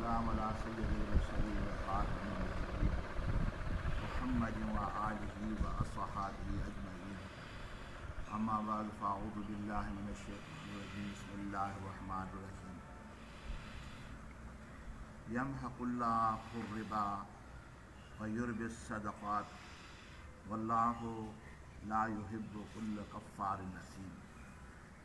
والسلام على سيد المرسلين وخاتم النبيين محمد وآله وأصحابه أجمعين. أما بعد، فأعوذ بالله من الشيطان الرجيم. بسم الله الرحمن الرحيم. يمحق الله الربا ويربي الصدقات والله لا يحب كل كفار أثيم.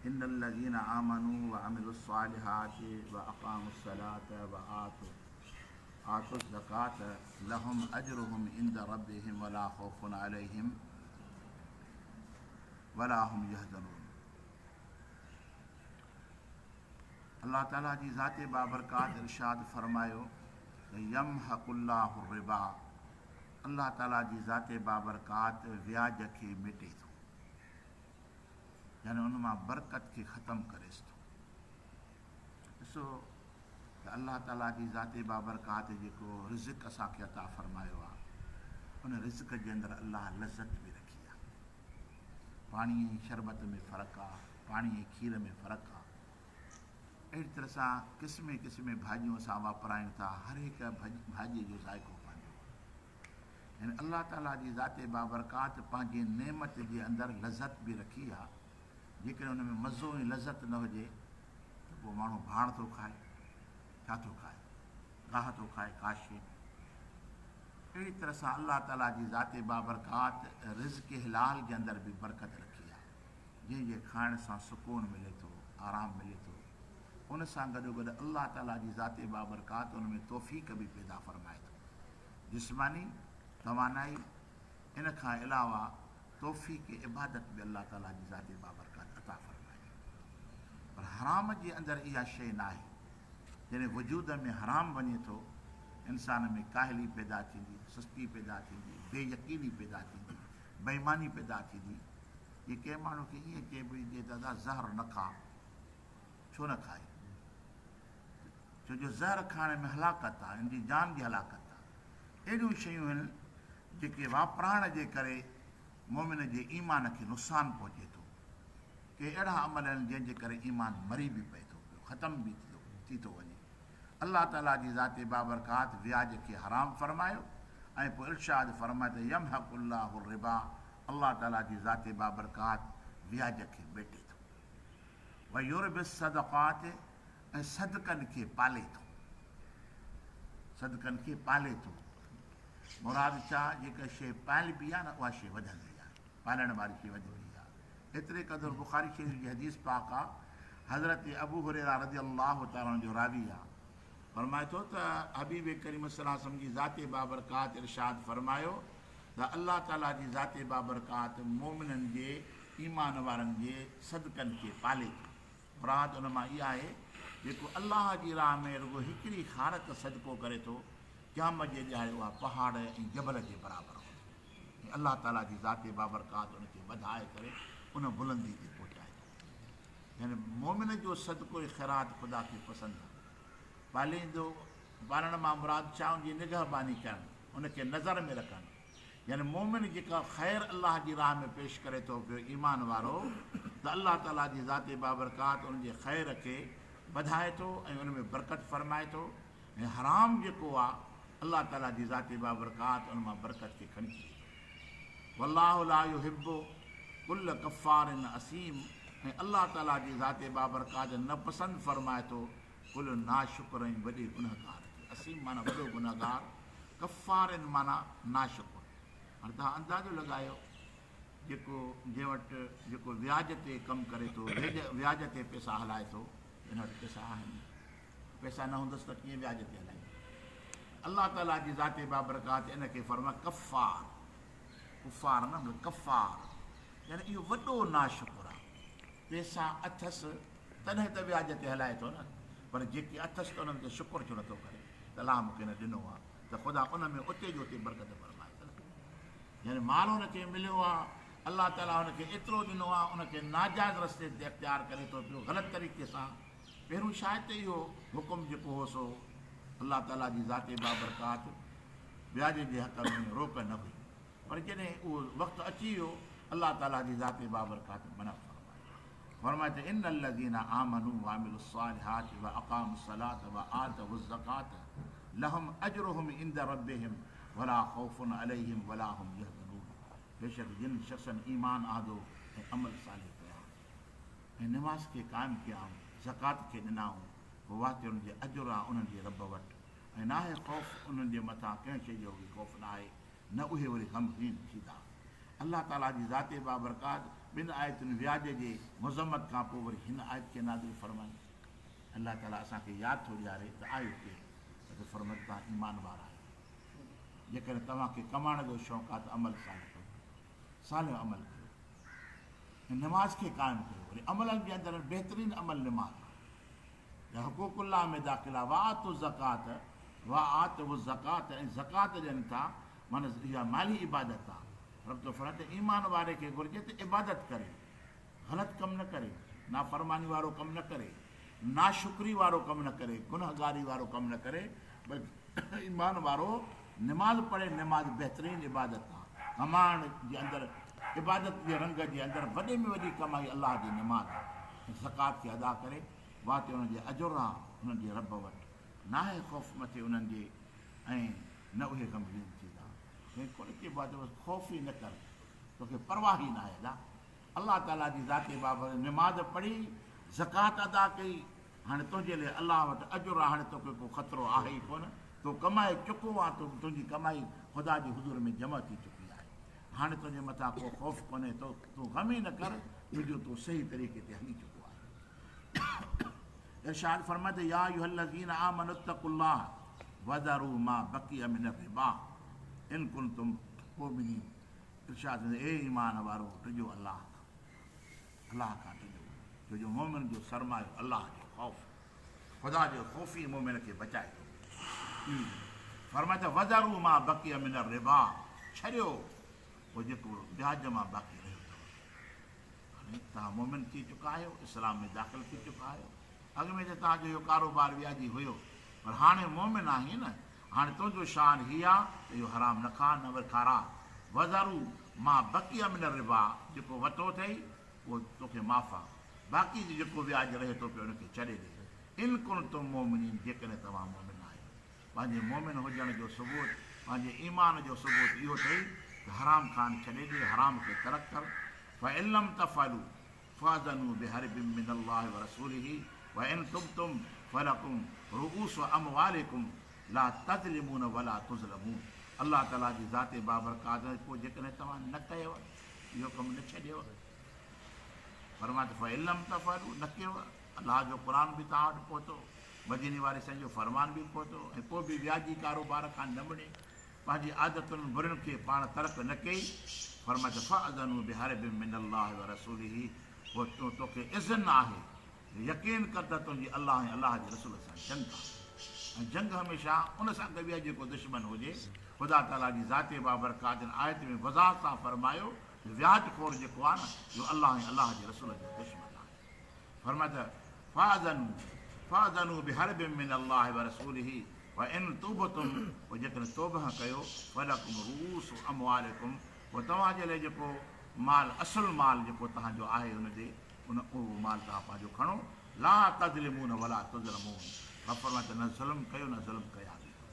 إن الذين آمنوا وعملوا الصالحات وأقاموا الصلاة وآتوا الزكاة لهم أجرهم عند ربهم ولا خوف عليهم ولا هم يحزنون. الله تعاليٰ جي ذات بابرڪات ارشاد فرمايو ته يمحق الله الربا، الله تعاليٰ جي ذات بابرڪات وياج کي مٽي ٿو، يعني ان مان برڪت کي ختم ڪريس ٿو. ڏسو ته الله تعاليٰ جي ذات بابرڪات جيڪو رزق اسان کي عطا فرمايو آهي، ان رزق جي اندر الله لذت به رکي آهي. پاڻي ۽ شربت ۾ فرق آهي، پاڻي ۽ کير ۾ فرق آهي. اهڙي طرح سان قسمين قسمين ڀاڄيون اسان واپرايون ٿا، هر هڪ ڀاڄيء جو ذائقو پنهنجو آهي. يعني الله تعاليٰ جي ذات بابرڪات پنهنجي نعمت جي اندر لذت به رکي آهي. جيڪڏهن ان ۾ مزو ۽ لذت نه هجي ته پوء ماڻهو ڀاڻ ٿو کائي، ڇا ٿو کائي؟ گاهه ٿو کائي، ڪا شيء نه. اهڙي طرح سان الله تعاليٰ جي ذات بابرڪات رزق حلال جي اندر به برڪت رکي آهي، جنهن جي کائڻ سان سڪون ملي ٿو، آرام ملي ٿو. ان سان گڏوگڏ الله تعاليٰ جي ذات بابرڪات ان ۾ توفيق به پيدا فرمائي ٿو، جسماني توانائي، ان کان علاوه توفيق عبادت به الله تعاليٰ جي ذات بابرڪات عطا فرمائي ٿو. پر حرام جي اندر اها شيء ناهي. جڏهن وجود ۾ حرام وڃي ٿو، انسان ۾ ڪاهلي پيدا ٿيندي، سستي پيدا ٿيندي، بي يقيني پيدا ٿيندي، بيماني پيدا ٿيندي. جي ڪنهن ماڻهو کي ائين چئبو هجي ته ادا زهر نه کاء، ڇو نه کائي؟ ڇو جو زهر کائڻ ۾ هلاڪت آهي، ان جي جان جي هلاڪت آهي. اهڙيون شيون آهن جيڪي واپرائڻ جي ڪري مؤمن جي ايمان کي نقصان پهچي ٿو. ڪي اهڙا عمل آهن جنهن جي ڪري ايمان مري به پئي ٿو پيو، ختم به ٿي ٿو وڃي. الله تعاليٰ جي ذات بابرڪات وياج کي حرام فرمايو ۽ پوء ارشاد فرمايو ته يمحق الله الربا، الله تعاليٰ جي ذات بابرڪات وياج کي ميٽي ٿو. ويربي الصدقات، ۽ صدقن کي پالي ٿو. صدقن کي پالي ٿو. مراد ڇا؟ جيڪا شيء پالبي آهي نه اها شيء وڌندي آهي، پالڻ واري شيء وڌندي آهي. ايتري قدر بخاري شريف جي حديث پاڪ آ، حضرت ابو هريره رضي الله تعالٰي عنه جو راوي آ، فرمائي ٿو ته حبيب ڪريم صلي الله عليه وسلم جي ذات بابرڪات ارشاد فرمايو ته الله تعالٰي جي ذات بابرڪات مؤمنن جي ايمان وارن جي صدقن کي پالي ٿو. مراد ان مان اها آهي جيڪو الله جي راهه ۾ رڳو هڪڙي خارڪ صدقو ڪري ٿو، قيامت جي ڏهاڙي اها پهاڙ ۽ جبل جي برابر هوندي ۽ الله تعاليٰ جي ذات بابرڪات ان کي وڌائي ڪري ان بلندي تي پهچائي ٿو. يعني مؤمن جو صدقو ۽ خيرات خدا کي پسند آهي. پاليندو، پالڻ مان مراد ڇا؟ ان جي نگهباني ڪرڻ، ان کي نظر ۾ رکڻ. يعني مؤمن جيڪا خير الله جي راهه ۾ پيش ڪري ٿو پيو ايمان وارو ته الله تعاليٰ جي ذات بابرڪات ان جي خير کي وڌائي ٿو ۽ ان ۾ برڪت فرمائي ٿو ۽ حرام جيڪو آ الله تعاليٰ جي ذات بابرڪات ان مان برڪت کي کڻي ڇڏي ٿو. والله لا يحب ڪل ڪفار اثيم ۽ الله تعاليٰ جي ذات بابرڪات نه پسند فرمائي ٿو ڪل ناشڪر ۽ وڏي گنهگار کي. اثيم معنيٰ وڏو گنهگار، ڪفار معنيٰ ناشڪر. هاڻي توهان اندازو لڳايو جيڪو جنهن وٽ جيڪو وياج تي ڪم ڪري ٿو، وياج تي پئسا هلائي ٿو، ان وٽ پئسا آهن نه، پئسا نه هوندس ته ڪيئن وياج تي هلائيندو؟ الله تعاليٰ جي ذات بابرڪات ان کي فرمايو ڪفار، ڪفار نه بلڪ ڪفار، يعني اهو وڏو ناشڪر آهي. پئسا اٿس تڏهن ته وياج تي هلائي ٿو نه، پر جيڪي اٿس ته انهن تي شڪر ڇو نٿو ڪري ته الله مون کي نه ڏنو آهي ته خدا ان ۾ اتي جو اتي برڪت فرمائي ٿو نه. يعني مال هن کي مليو آهي، الله تعاليٰ هن کي ايترو ڏنو آهي، ان کي ناجائز رستي تي اختيار ڪري ٿو پيو، غلط طريقي سان. پهريون شايد ته اهو حڪم جيڪو هو سو الله تعاليٰ جي ذات بابرڪات وياج جي حق ۾ روڪ نه هئي، پر جڏهن اهو وقت اچي ويو الله تعاليٰ جي ذات بابرڪات منع فرمائي. فرمائي ته ان الذين آمنوا وعملوا الصالحات واقاموا الصلاة وآتوا الزڪاة لهم اجرهم عند ربهم ولا خوف عليهم ولا هم يحزنون بيشڪ جن شخصن ايمان آندو ۽ عمل صالح ڪيا ۽ نماز کي قائم ڪيائون، زڪوات کي ڏنائون، پوء واقعي انهن جي اجر آ انهن جي رب وٽ ۽ ناهي خوف انهن جي مٿان ڪنهن شيء جو به خوف ناهي نه اهي وري غمگين ٿيندا. الله تعاليٰ جي ذات بابرڪات ٻن آيتن وياج جي مذمت کان پوء وري هن آيت کي نازل فرمائي. الله تعاليٰ اسان کي ياد ٿو ڏياري ته آهيو ڪير؟ ته فرمائي ته توهان ايمان وارا آهيو. جيڪڏهن توهان کي ڪمائڻ جو شوق آهي ته عمل صالح ڪيو. صالح عمل ڪيو ۽ نماز کي قائم ڪيو. وري عملن جي اندر بهترين عمل نماز آهي. يا حقوق الله ۾ داخل آهي. وآتوا الزڪاة وآتوا الزڪاة ۽ زڪوات ڏين ٿا معنيٰ اها مالي عبادت آهي. رب ٿو فرمائي ته ايمان واري کي گهرجي ته عبادت ڪري، غلط ڪم نه ڪري، نافرماني وارو ڪم نه ڪري، ناشڪري وارو ڪم نه ڪري، گنهگاري وارو ڪم نه ڪري، بلڪ ايمان وارو نماز پڙهي، نماز بهترين عبادت آهي. ڪمائڻ جي اندر عبادت جي رنگ جي اندر وڏي ۾ وڏي ڪمائي الله جي نماز آهي ۽ زڪوات کي ادا ڪري واقعي انهن جي اجر آ انهن جي رب وٽ، ناهي خوف مٿي انهن جي ۽ نه اهي غمگين ٿيندا. ائين ڪونه چئبو آ ته بس خوف ئي نه ڪر، توکي پرواهه ئي ناهي ادا. الله تعاليٰ جي ذات بابرڪت نماز پڙهي، زڪوات ادا ڪئي، هاڻي تنهنجي لئه الله وٽ اجر آ، هاڻي توکي ڪو خطرو آهي ئي ڪونه، تو ڪمائي چڪو آن، تنهنجي ڪمائي خدا جي حضور ۾ جمع ٿي چڪي آهي، هاڻي تنهنجي مٿان ڪو خوف ڪونهي، تون غم ئي نه ڪر، ڇو جو تون صحيح طريقي تي هلي چڪو آهين. ارشاد فرمائي ته يا ايها الذين آمنوا اتقوا الله وذروا ما بقي من الربا ان ڪنتم مؤمنين. ارشاد فرمائي اي ايمان وارو ڊڄو الله کان، الله کان ڊڄو، ڇو جو مؤمن جو سرمايو الله جو خوف، خدا جو خوف ئي مؤمن کي بچائي ٿو. فرمائي ته وذروا ما بقي من الربا، ڇڏيو اهو جيڪو وياج مان باقي رهيو اٿو. هاڻي توهان مؤمن ٿي چڪا آهيو، اسلام ۾ داخل ٿي چڪا آهيو، اڳ ۾ ته توهان جو اهو ڪاروبار وياجي هيو، پر هاڻي مؤمن آهين نه، هاڻي تنهنجو شان هي آ ته اهو حرام نه کاء نه وري کاراء، وذروا ما بقي من الربا، جيڪو وتو اٿئي اهو توکي معاف آ، باقي جيڪو وياج رهي ٿو پيو ان کي ڇڏي ڏي، ان ڪنتم مؤمنين جيڪڏهن توهان مؤمن آهيو. پنهنجي مؤمن هجڻ جو ثبوت، پنهنجي ايمان جو ثبوت اهو اٿئي ته حرام کائڻ ڇڏي ڏي، حرام کي ترڪ ڪر، فإن لم تفعلوا فاذنوا بحرب من الله ورسوله وإن تبتم فلڪم رؤوس اموالڪم لا تظلمون ولا تظلمون الله تعالي جي ذات بابرڪات پوء جيڪڏهن توهان نه ڪيو اهو ڪم نه ڇڏيو فرمايو ته فإن لم تفعلوا نه ڪيو الله جو قرآن به توهان وٽ پهتو مديني واري سائين جو فرمان به پهتو ۽ پوء به وياجي ڪاروبار کان نه مڙي پنهنجي عادتن برين کي پاڻ ترڪ نه ڪئي، فرمايو ته فاذنوا بحرب من الله ورسوله پوء توکي اذن آهي جو يقين ڪر ته تنهنجي الله ۽ الله جي رسول سان جنگ آهي ۽ جنگ هميشه ان سان ڪبي آهي جيڪو دشمن هجي، خدا تعاليٰ جي ذات بابرڪات هن آيت ۾ وضاحت سان فرمايو ته وياج خور جيڪو آهي نه اهو الله ۽ الله جي رسول جو دشمن آهي. فرمايو ته فاذنوا فاذنوا بحرب من الله ورسوله وان تبتم پوء جيڪڏهن توبه ڪيو فلڪم رؤوس اموالڪم پوء توهان جي لاء جيڪو مال اصل مال جيڪو توهان جو آهي ان جي ان اهو مال توهان پنهنجو کڻو لا تظلمون ولا تظلمون رب فرمائي ته نه ظلم ڪيو نه ظلم ڪيا ويندو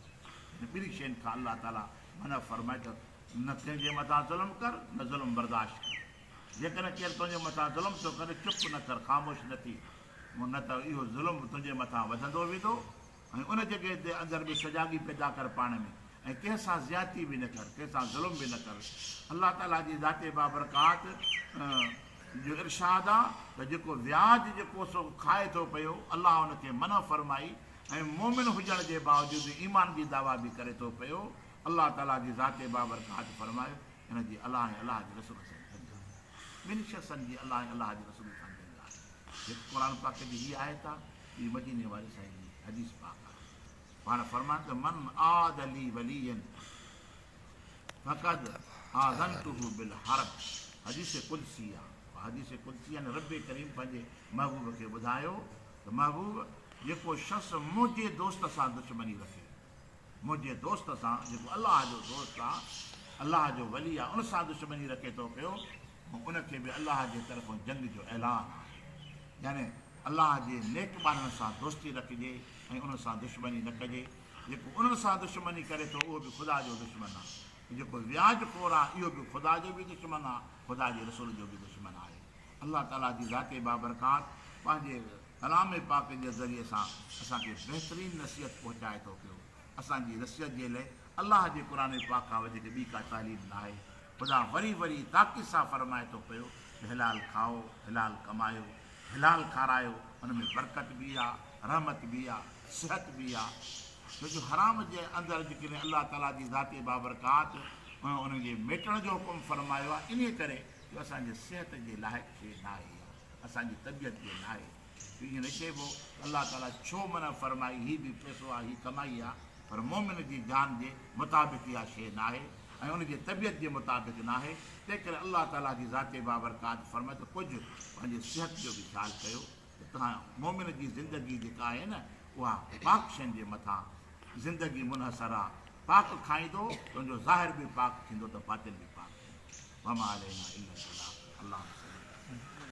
يعني ٻنهي شين کان الله تعالي منع فرمائي ته نه ڪنهن جي مٿان ظلم ڪر نه ظلم برداشت ڪر. جيڪڏهن ڪير تنهنجي مٿان ظلم ٿو ڪري، چپ نه ڪر، خاموش نه ٿي، نه ته اهو ظلم تنهنجي مٿان وڌندو ويندو ۽ ان جڳهه جي اندر به سجاڳي پيدا ڪر پاڻ ۾ ۽ ڪنهن سان زيادتي به نه ڪر، ڪنهن سان ظلم به نه ڪر. الله تعاليٰ جي ذات بابرڪات جو ارشاد آ ته جيڪو وياج جيڪو سو کائي ٿو پيو، الله ان کي منع فرمائي ۽ مؤمن هجڻ جي باوجود ايمان جي دعويٰ به ڪري ٿو پيو، الله تعاليٰ جي ذات بابرڪات فرمايو. هن جي الله ۽ الله جي رسول سان جنگ آهي. ٻن شخصن جي الله ۽ الله جي رسول سان جنگ آهي. هڪ قرآن پاڪ جي هيء آيت آهي، ٻي مديني واري سائين جي حديث پاڪ آهي. پاڻ فرمائن ته من عاد لي وليا فقد آذنته بالحرب حديث قدسي آهي. حديث قدسي يعني رب ڪريم پنهنجي محبوب کي ٻڌايو ته محبوب جيڪو شخص منهنجي دوست سان دشمني رکي منهنجي دوست سان، جيڪو الله جو دوست آ، الله جو ولي آ، ان سان دشمني رکي ٿو پيو، ان کي به الله جي طرفون جنگ جو اعلان آهي. يعني الله جي نيڪ ٻانهن سان دوستي رکجي ۽ انهن سان دشمني نه ڪجي. جيڪو انهن سان دشمني ڪري ٿو اهو به خدا جو دشمن آهي. جيڪو وياج خور آهي اهو به خدا جو به دشمن آهي، خدا جي رسول جو به دشمن آهي. الله تعاليٰ جي ذات بابرڪات پنهنجي ڪلام پاڪ جي ذريعي سان اسان کي بهترين نصيحت پهچائي ٿو پيو. اسان جي نصيحت جي لئه الله جي قرآن پاڪ کان وڌيڪ ٻي ڪا تعليم ناهي. خدا وري وري تاڪيد سان فرمائي ٿو پيو ته حلال کائو، حلال ڪمايو، حلال کارايو، ان ۾ برڪت به آ، رحمت به آ، صحت به آ. ڇو جو حرام جي اندر جيڪڏهن الله تعاليٰ جي ذات بابرڪات ان جي ميٽڻ جو حڪم فرمايو آ، انهيء ڪري جو اسان جي صحت جي لائق شيء ناهي اها، اسان جي طبيعت جي ناهي. جو ائين نه چئبو ته الله تعاليٰ ڇو منع فرمائي، هي به پئسو آ، هي ڪمائي آ، پر مؤمن جي جان جي مطابق اها شيء ناهي ۽ ان جي طبيعت جي مطابق ناهي، تنهنڪري الله تعاليٰ جي ذات بابرڪات فرمائي ته ڪجهه پنهنجي صحت جو به خيال ڪيو ته توهان مؤمن جي زندگي جيڪا آهي نه اها پاڪ شين جي مٿان زندگي منحصر آ، پاڪ کائيندو ته ان جو ظاهر به پاڪ ٿيندو ته باطن به پاڪ ٿيندو. وما علينا الا البلاغ اللهم صل علي.